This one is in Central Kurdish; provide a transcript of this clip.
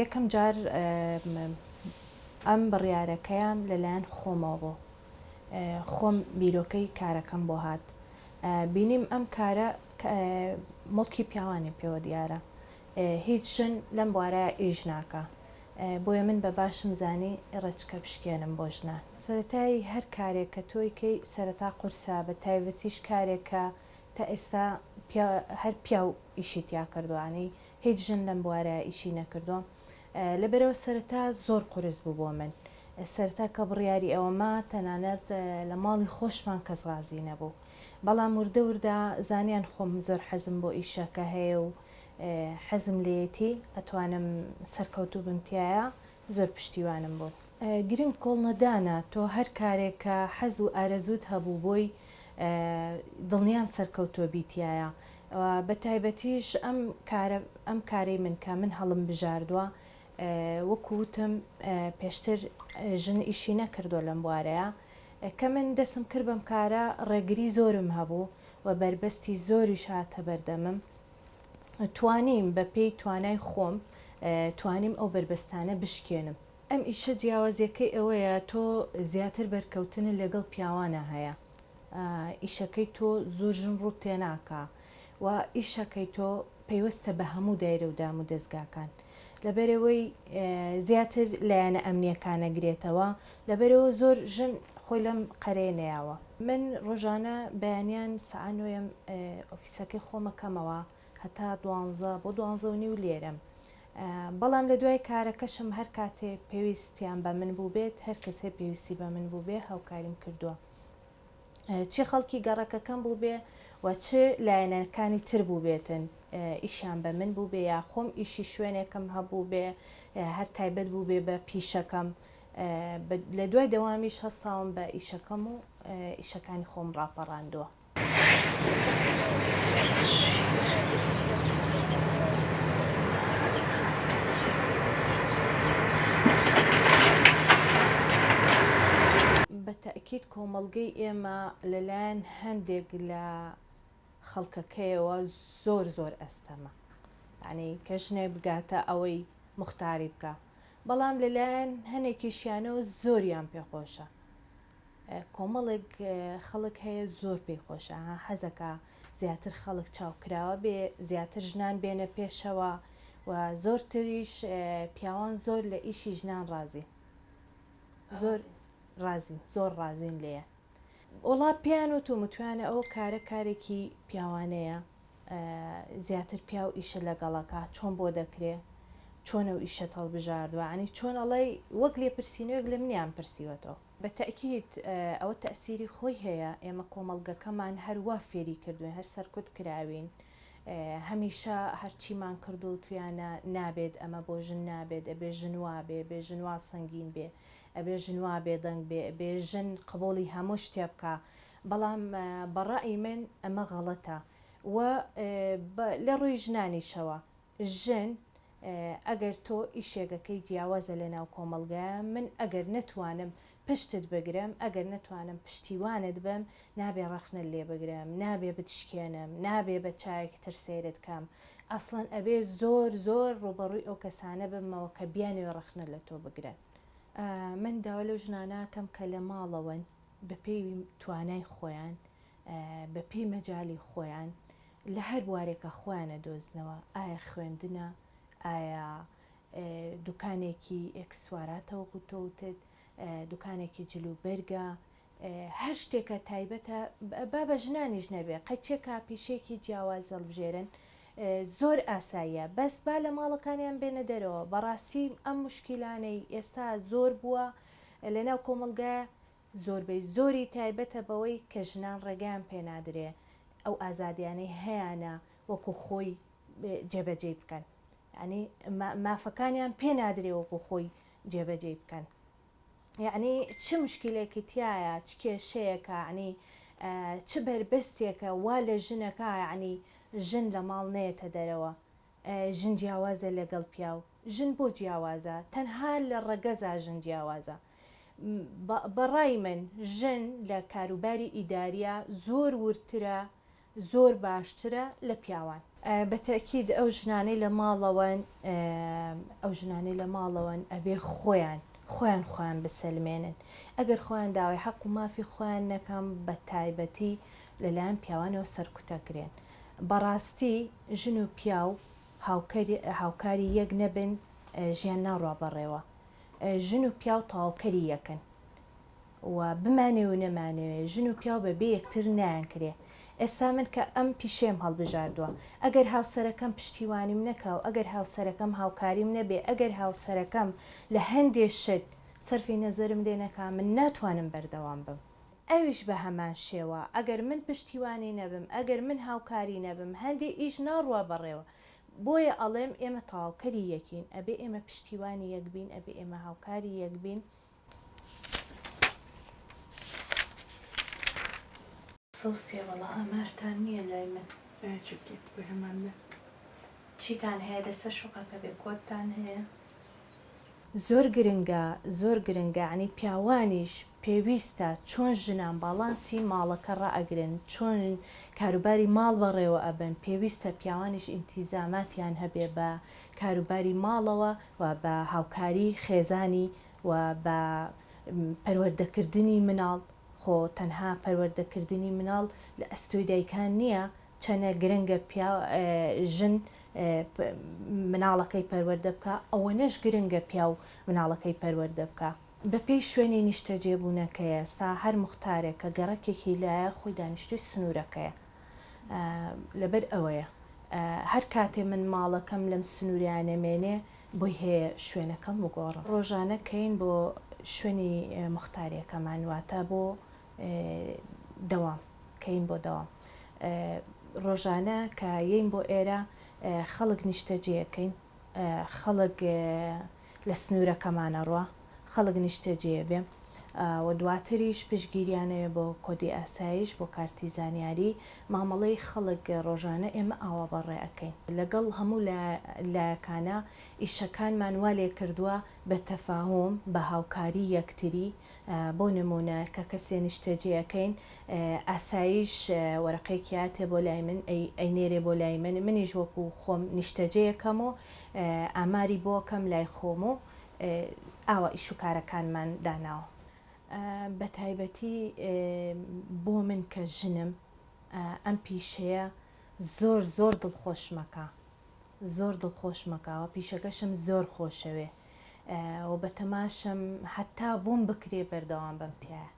یەکەم جار ئەم بڕیارەکەیان لەلایەن خۆمەوە بوو، خۆم بیرۆکەی کارەکەم بۆ هات، بینیم ئەم کارە موڵکی پیاوانی پێوە دیارە، هیچ ژن لەم بوارە ئیش ناکا، بۆیە من بە باشم زانی ڕێچکە بشکێنم بۆ ژنان. سەرەتای هەر کارێک کە تۆی کەی سەرەتا قورسە، بە تایبەتیش کارێک کە تا ئێستا هەر پیاو ئیشی تیا کردووە یانی هیچ ژن لەم بوارە ئیشی نەکردووە لەبەرئەوە سەرەتا زۆر قورس بوو بۆ من سەرەتا کە بڕیاری ئەوەما تەنانەت لە ماڵی خۆشمان کەس ڕازی نەبوو بەڵام وردە وردە زانیان خۆم زۆر حەزم بۆ ئیشەکە هەیە و حەزم لێیەتی ئەتوانم سەرکەوتوو بم تیایا زۆر پشتیوانم بوون. گرنگ کۆڵنەدانە، تۆ هەر کارێک کە حەز و ئارەزووت هەبوو بۆی دڵنیام سەرکەوتووە بی تیایا و بە تایبەتیش ئەم کارە ئەم کارەی من کە من هەڵم بژاردووە وەکو وتم پێشتر ژن ئیشی نەکردووە لەم بوارەیا کە من دەسم کرد بەم کارە ڕێگری زۆرم هەبوو و بەربەستی زۆریش هاتە بەردەمم توانیم بە پێی توانای خۆم توانیم ئەو بەربەستانە بشکێنم. ئەم ئیشە جیاوازیەکەی ئەوەیە تۆ زیاتر بەرکەوتنت لەگەڵ پیاوانە هەیە ئیشەکەی تۆ زۆر ژن ڕووت تێناکا و ئیشەکەی تۆ پەیوەستە بە هەموو دایرە و دام و دەزگاکان لەبەرئەوەی زیاتر لایەنە ئەمنیەکان ئەگرێتەوە لەبەرئەوە زۆر ژن خۆی لەم قەرەیە نەیاوە. من ڕۆژانە بەیانیان سەعا نۆیەم ئۆفیسەکەی خۆم ئەکەمەوە هەتا دوانزە بۆ دوانزە و نیو لێرەم بەڵام لە دوای کارەکەشم هەر کاتێ پێویستیان بە من بووبێت هەر کەسێ پێویستی بە من بووبێ هاوکاریم کردووە چی خەڵکی گەڕەکەکەم بووبێ و چ لایەنەکانی تر بووبێتن ئیشیان بە من بووبێ یا خۆم ئیشی شوێنێکم هەبووبێ هەر تایبەت بووبێ بە پیشەکەم لە دوای دەوامیش هەستاوم بە ئیشەکەم و ئیشەکانی خۆم ڕاپەڕاندووە. بە تەئکید کۆمەڵگەی ئێمە لەلایەن هەندێک لە خەڵکەکەیەوە زۆر زۆر ئەستەمە یانی کە ژنێک بگاتە ئەوەی موختاری بکا بەڵام لەلایەن هەنێکیشیانەوە زۆریان پێخۆشە کۆمەڵێک خەڵک هەیە زۆر پێی خۆشە ها حەزەکا زیاتر خەڵک چاوکراوە بێ زیاتر ژنان بێنە پێشەوە و زۆرتریش پیاوان زۆر لە ئیشی ژنان ڕازین زۆر ڕازین زۆر ڕازین لێیان وەڵا پێیان وتوم وتویانە ئەو کارە کارێکی پیاوانەیە زیاتر پیاو ئیشە لەگەڵەکە چۆن بۆ دەکرێ چۆن ئەو ئیشەت هەڵبژاردوە یانی چۆن ئەڵێی وەک لێپرسینەوەیەک لە منیان پرسیوەتەوە. بە تەئکید ئەوە تەئسیری خۆی هەیە، ئێمە کۆمەڵگەکەمان هەر وا فێری کردوین، هەر سەرکوت کراوین، هەمیشە هەرچیمان کردو وتویانە نابێت ئەمە بۆ ژن نابێت، ئەبێ ژن وا بێ، ئەبێ ژن وا سەنگین بێ، ئەبێ ژن وا بێدەنگ بێ، ئەبێ ژن قبوڵی هەموو شتێ بکا، بەڵام بە ڕەئی من ئەمە غەڵەتە و لە ڕووی ژنانیشەوە ژن ئەگەر تۆ ئیشێگەکەی جیاوازە لە ناو کۆمەڵگایە من ئەگەر نەتوانم پشتت بگرم ئەگەر نەتوانم پشتیوانت بم نابێ ڕەخنەت لێ بگرم نابێ بتشکێنم نابێ بە چاوێکی تر سەیرت کەم ئەسڵەن ئەبێ زۆر زۆر ڕووبەڕووی ئەو کەسانە ببمەوە کە بیانەوێ ڕەخنە لە تۆ بگرن. من داوا لەو ژنانە ئەکەم کە لە ماڵەوەن بەپێی توانای خۆیان بەپێی مەجالی خۆیان لە هەر بوارێکا خۆیان ئەدۆزنەوە ئایا خوێندنە ئایا دوکانێکی ئێکسواراتە وەکو تۆ وتت دوکانێکی جل و بەرگە هەر شتێکە تایبەتە با بە ژنانیش نەبێ قەیچێکا پیشەیەکی جیاواز هەڵبژێرن زۆر ئاساییە بەس با لە ماڵەکانیان بێنە دەرەوە بەڕاستی ئەم مشکیلانەی ئێستا زۆر بووە لەناو کۆمەڵگایە زۆربەی زۆری تایبەتە بەوەی کە ژنان ڕێگەیان پێنادرێ ئەو ئازادیانەی هەیانە وەکو خۆی جێبەجێی بکەن یعنی مافەکانیان پێ نادرێ وەکو خۆی جێبەجێی بکەن یعنی چ مشکلێکی تایە چ کێشەیەکە یعنی چ بەربەستێکە وا لە ژنەکە یعنی ژن لە ماڵ نەیەتە دەرەوە ژن جیاوازە لەگەڵ پیاو ژن بۆ جیاوازە تەنها لە ڕەگەزا ژن جیاوازە بە ڕای من ژن لە کاروباری ئیداریە زۆر وردترە. زۆر باشترە لە پیاوان. بە تەئکید ئەو ژنانەی لە ماڵەوەن ئەو ژنانەی لە ماڵەوەن ئەبێ خۆیان خۆیان خۆیان بسەلمێنن ئەگەر خۆیان داوای حەق و مافی خۆیان نەکەن بە تایبەتی لەلایەن پیاوانەوە سەرکوتەکرێن بەڕاستی ژن و پیاو هاوکاری یەک نەبن ژیان ناڕوا بەڕێوە ژن و پیاو تەواوکەری یەکن و بمانەوێ و نەمانەوێ ژن و پیاو بە بێ یەکتر نایانکرێ. ئێستا من کە ئەم پیشەیەم هەڵبژاردووە، ئەگەر هاوسەرەکەم پشتیوانیم نەکا و ئەگەر هاوسەرەکەم هاوکاریم نەبێ، ئەگەر هاوسەرەکەم لە هەندێ شت سەرفی نەزەرم لێ نەکا، من ناتوانم بەردەوام بم. ئەویش بە هەمان شێوە، ئەگەر من پشتیوانی نەبم، ئەگەر من هاوکاری نەبم، هەندێ ئیش ناڕوا بەڕێوە. بۆیە ئەڵێم ئێمە تەواوکەری یەکین، ئەبێ ئێمە پشتیوانی یەک بین، ئەبێ ئێمە هاوکاری یەک بین. سەوسیە وەڵا ئامارتان نیە لای من. ئایا چی بکەین بۆی هەمان بێ. چیتان هەیە لەسەر شوقەکە بێ کۆدتان هەیە؟ زۆر گرنگە زۆر گرنگە یانی پیاوانیش پێویستە چۆن ژنان باڵانسی ماڵەکە ڕائەگرن چۆن کاروباری ماڵ بەڕێوە ئەبەن پێویستە پیاوانیش ئینتیزاماتیان هەبێ بە کاروباری ماڵەوە و بە هاوکاری خێزانی و بە پەروەردەکردنی مناڵ، خۆ تەنها پەروەردەکردنی مناڵ لە ئەستۆی دایکان نییە، چەنە گرنگە پیاو ژن مناڵەکەی پەروەردە بکا، ئەوەنەش گرنگە پیاو مناڵەکەی پەروەردە بکا. بەپێی شوێنی نیشتەجێبوونەکەیە، سا هەر موختارێک کە گەڕەکێکی لایە خۆی دانیشتووی سنوورەکەیە، لەبەر ئەوەیە هەر کاتێ من ماڵەکەم لەم سنوورەیا نەمێنێ بۆی هەیە شوێنەکەم بگۆڕم. ڕۆژانە کەین بۆ شوێنی موختاریەکەمان واتە بۆ دەوام کەین بۆ دەوام. ڕۆژانە کە یەین بۆ ئێرە خەڵک نیشتەجێ کەین، خەڵک لە سنوورەکەمان ئەڕوا، خەڵک نیشتەجێ بێ و دواتریش پشتگیریان ئەوێ بۆ کۆدی ئاسایش، بۆ کارتی زانیاری، مامەڵەی خەڵک ڕۆژانە ئێمە ئاوا بەڕێ ئەکەین. لەگەڵ هەموو لایەکانا ئیشەکانمان وا لێکردووە بە تەفاهوم، بە هاوکاری یەکتری، بۆ نموونە کە کەسێ نیشتەجێ ئەکەین ئاسایش وەرەقەیەکی ئەتێ بۆ لای من ئەینێرێ بۆ لای من، منیش وەکوو خۆم نیشتەجێ ئەکەم و ئاماری بۆ ئەکەم لای خۆم و ئاوا ئیش و کارەکانمان داناوە. بە تایبەتی بۆ من کە ژنم ئەم پیشەیە زۆر زۆر دڵخۆشمەکا زۆر دڵخۆشمەکا و پیشەکەشم زۆر خۆشەوێ و بەتەماشم هەتا بۆم بکرێ بەردەوام بم تیایا.